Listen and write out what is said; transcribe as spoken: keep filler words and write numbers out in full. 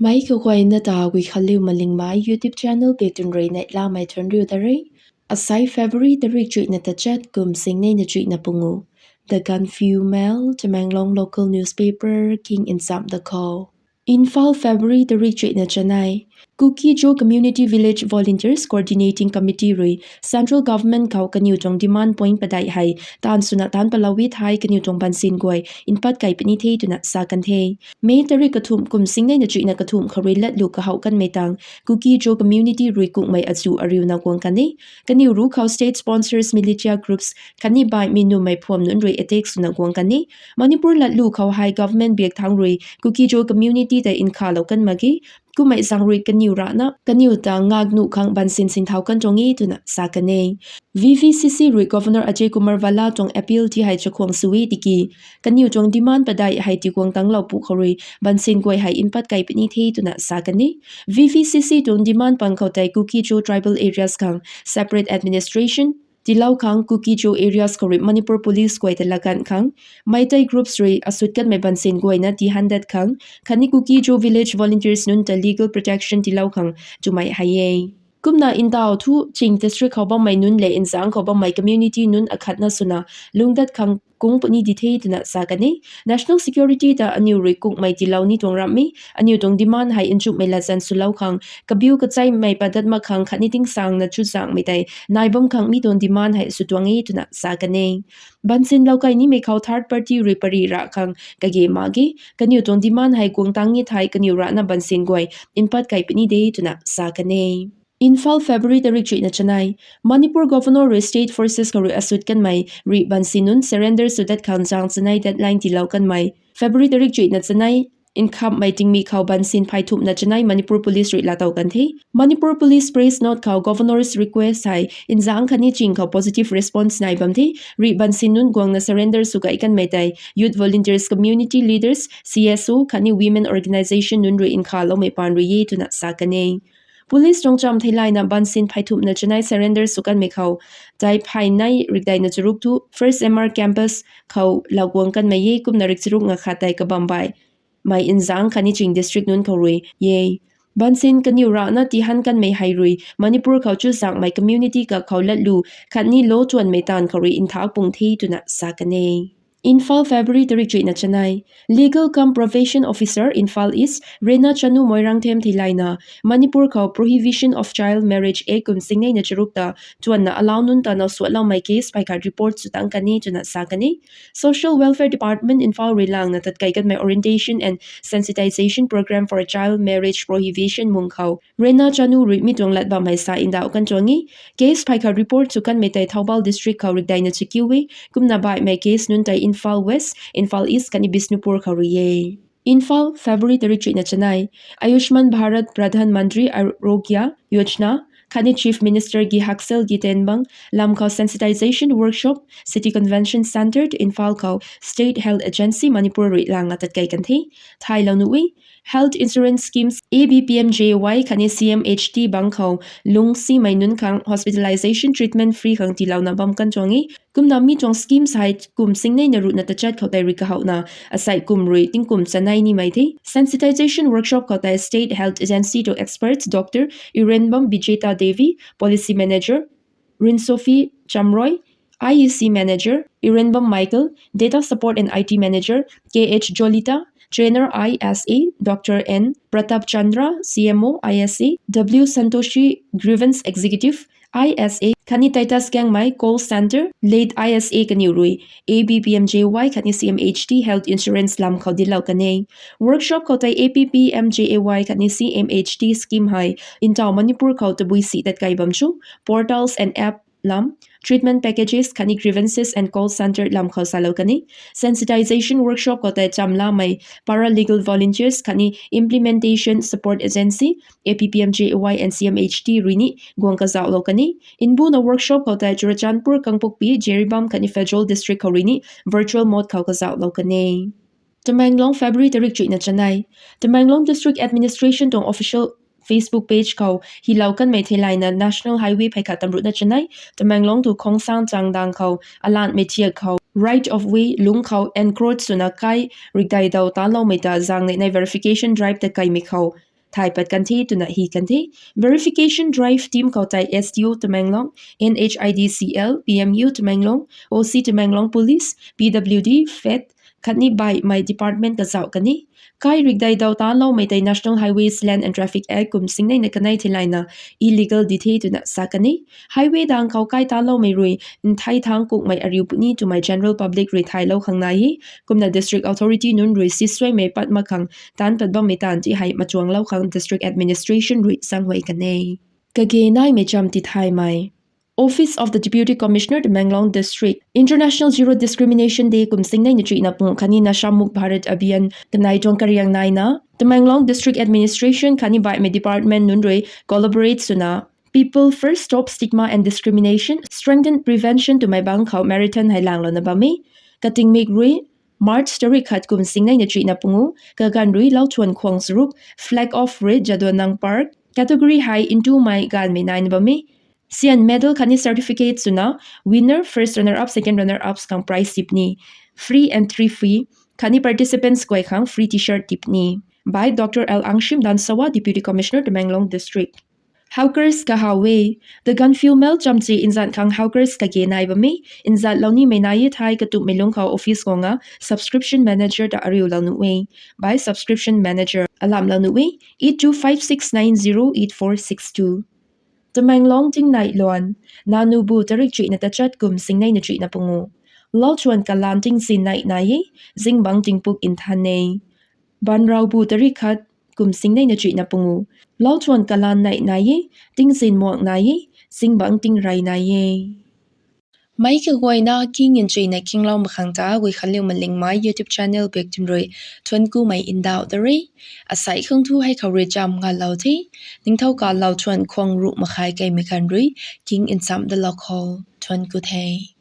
Mei khou guayna ta Guikhanliu Malingmei YouTube channel pei tun rui neihlamei thuanc riu da re. Asai February tarik chuihna tachat kum singneina chuihna pungu. The Gaanphiu Mail, Tamenglong local newspaper king ncham da khou. Imphal, February tarik chuihna chanei. Kuki-Zo Community Village Volunteers Coordinating Committee rui Central Government khou kaniw tuang demand point padeih hei taanv swna taanc palou e thei kaniw tuang bansin guay npat kai puni the twna sa kan the. May tarik kathumh kum singneina chuihna kathumh khou rui latlu kahouh kanmei tang Kuki-Zo community rui kungmei azu ariuna guang kan e. Kaniw ruc khou state sponsors militia groups khatni baihmei nummei phuam nunc rui attack swna guang kan e. Manipur latlu khou hei government biak thangc rui Kuki-Zo community tei nkhavlou kan mak ge. Kummei zaeng rui kaniw rana kaniw ta ngak nuh khang bansin sinthau kan tuang e twna sa kan e. V V C C rui Governor Ajay Kumar Bhalla tuang appeal ti hei chakhwang sw e tiki kaniw tuang demand padeih hei tiguang tanglou pu khou rui bansin guay hei npat kai puni the twna sa kan e. V V C C tuang demand pang khou tei Kuki-Zo tribal areas khang separate administration tiilou khang, Kuki-Zo areas khou rui Manipur Police guay ta laganv khang, Meitei groups rui asut kanmei bansin guayna tihan dat khang, khatni Kuki-Zo village volunteers nunc ta legal protection tiilou khang twmei hei e. Kumna ntaw thu ching district khou bammei nunc lev nzaengc khou bammei community nunc akhatna swna lungdat khang kung puni di the twna sa kan e. National security ta aniw rui kungmei tiilou ni tuang ramh e, aniw tuang demand hei nchumhmei latzan swlou khang, kabiu kacheimei padat mak khang khatni tingsaengna chuzaenghmei tei nai bam khang mi tuang demand hei sw tuang e twna sa kan e. Bansin lou kai nimei khou third party rui pary ra khang kage mak ge. Kaniw tuang demand hei guang tang e thei kaniw rana bansin guay npat kai puni de twna sa kan e. Imphal, February tarik chuihna chanei. Manipur Governor rui state forces khou rui asut kanmei rih bansin nunc surrender sw dat khang zaeng chanei deadline tiilou kanmei February tarik chuihna chanei nkhamhmei tingmik khou bansin phey thumhna chanei Manipur Police rui laatow kan the. Manipur Police press note khou Governor's request hei nzaengc khatni ching khou positive response nai bam the. Rih bansin nunc guangna surrender sw kai kanmei tei youth volunteers, community leaders, C S O khatni women organisation nunc rui nkhavloumei paan rui e twna sa kan e. Police tuang chamv theilayna bansin phey thumhna chanei surrender sw kanmei khou tei phey nei rikdeina charuk thu First M R campus khou laguang kanmei e, kumna rik charuk nga khat tei kabambaihmei nzaengc khatni ching district nunc khou rui e. Bansin kaniw rana tihan kanmei hei rui Manipur khou chuzaenghmei community kak khou latlu khatni law tuanmei taanv khou rui nthak pung the twna sa kan e. Imphal, February tarik chuihna chanei. Legal cum Probation Officer, Imphal East, Rena Chanu Moirangthem theilayna Manipur khou Prohibition of Child Marriage Act kum singneina charuk ta tuanna allow nunc ta now suatloumei case phey khat report sw tang kan e twna sa kan e. Social Welfare Department, Imphal rui langna tatkei kanmei Orientation and Sensitization Program for Child Marriage Prohibition mung khou Rena Chanu rui mi tuang lat bam hei sa ndauh kan tuang e. Case phey khat report sw kanmei tei Thoubal District khou rikdeina chakiu e, kumna baihmei case nunc tei Imphal West, Imphal East khatni Bishnupur khou rui e. Imphal, February tarik chuihna chanei. Ayushman Bharat Pradhan Mantri Arogya Yojana khatni Chief Minister Ki Haksel Ki Tenbang lam khou sensitization workshop City Convention Centre, Imphal khou State Health Agency Manipur rui langna tatkei kan the. Thaylou nuh e. Health insurance schemes A B P M J A Y khatni C M H T bang khou lungcsimei nunc khang hospitalization treatment free khang tiilouna bam kan tuang e. Kumna mi tuang schemes hei kum singneina ruhna tachat khou tei rui kahouhna asei kum rui tingkum chanei nimei the. Sensitization workshop khou tei State Health Agency tuang experts Doctor Irenbam Vijeta Devi, Policy Manager, Rinsofi Chamroy, I E C Manager Irenbam Michael, Data Support and I T Manager K H Jolita, Trainer I S A Doctor N Pratap Chandra, C M O I S A W Santoshi, Grievance Executive I S A khatni Titus Kangmei, Call Center Lead I S A kaniw rui A B P M J Y khatni C M H T health insurance lam khou dinclou kan e. Workshop khou tei A B P M J A Y khatni C M H T scheme hei ntaw Manipur khou tabui si tatkei bam chu portals and app lam, treatment packages khatni grievances and call center lam khou salou kan e. Sensitization workshop khou tei chamlamei paralegal volunteers khatni Implementation Support Agency, A B P M J A Y and C M H T rui ni guang kazauhlou kan e. Mbuna workshop khou tei Churachandpur, Kangpokpi, Jiribam khatni Pherzawl District khou rui ni virtual mode khou kazauhlou kan e. Tamenglong, February tarik chuihna chanei. Tamenglong District Administration tuang official Facebook page khou hilou kanmei theilayna National Highway phey khat tamruhna chanei, Tamenglong tu Khongsang changdang khou alanmei thiak khou right of way lungc khou encroach swna kai rikdei daw taloumei ta zaeng neih nei verification drive tatkeimei khou thay pat kan the twna hi kan the. Verification drive team khou tei S D O Tamenglong, N H I D C L, P M U Tamenglong, O C Tamenglong Police, P W D, F E T, khatni baihmei department kazauh kan e. Kai rikdei daw tanloumei tei National Highways Land and Traffic Act kum singneina kanei theilayna illegal di the twna sa kan e. Highway dang khou kai tanloumei rui nthei thangc kukmei ariu puni twmei general public rui thaylou khang nai e. Kumna district authority nunc rui sisuaimei pat mak khang taanc pat bammei taanv ti hei machuanglou khang district administration rui zaenghuay kan e. Kage naimei cham tithaymei. Office of the Deputy Commissioner, Tamenglong District, International Zero Discrimination Day kum singneina chuihna pungu khatni Nasha Mukt Bharat Abhiyan kanei tuang kariang naina Tamenglong District Administration khatni baihmei department nunc rui collaborate swna People First, Stop Stigma and Discrimination, Strengthen Prevention twmei bangc khou marathon hei langlouna bam e. Katingmik rui March tarik khat kum singneina chuihna pungu, kaganv rui lauthuan khwang charuk, flag off rui Jadonang Park, category hei ntumei gaanvmei naina bam e. Syan medal khatni certificate swna winner, first runner up, second runner ups khang prize tipni, free entry fee, khatni participants guay khang free T-shirt tipni. By Doctor L Angshim Dansawa, Deputy Commissioner, Tamenglong District. Hawkers kahaw e. The Gaanphiu Mail chamchi nzat khang hawkers kage nai bam e. Nzatlou nimei nai e thei katumhmei lungc khou office guangna subscription manager ta ariulou nuh e. By subscription manager alamlou nuh e, eight two five six nine zero eight four six two. Tamenglong tingnai luan, nanubu tarik chuihna tachat kum singneina chuihna pungu. Lauthuan kalan tingzin nai nai e, zingbangc tingpuk nthan e. Banraubu tarik khat kum singneina chuihna pungu. Lauthuan kalan nai nai e, tingzin muak nai e, zingbangc tingrey nai e. Meic kaguayna king nchuina kinglou mak khang ta Guikhanliu Malingmei YouTube channel bak tun rui thuanckumei ndauh ta re. Asei khang thu hei khou rui cham ngalou the. Ningthau kalou thuan khwang ruh makhai kaimei ganv rui king nchamc dalou khou thuancku the.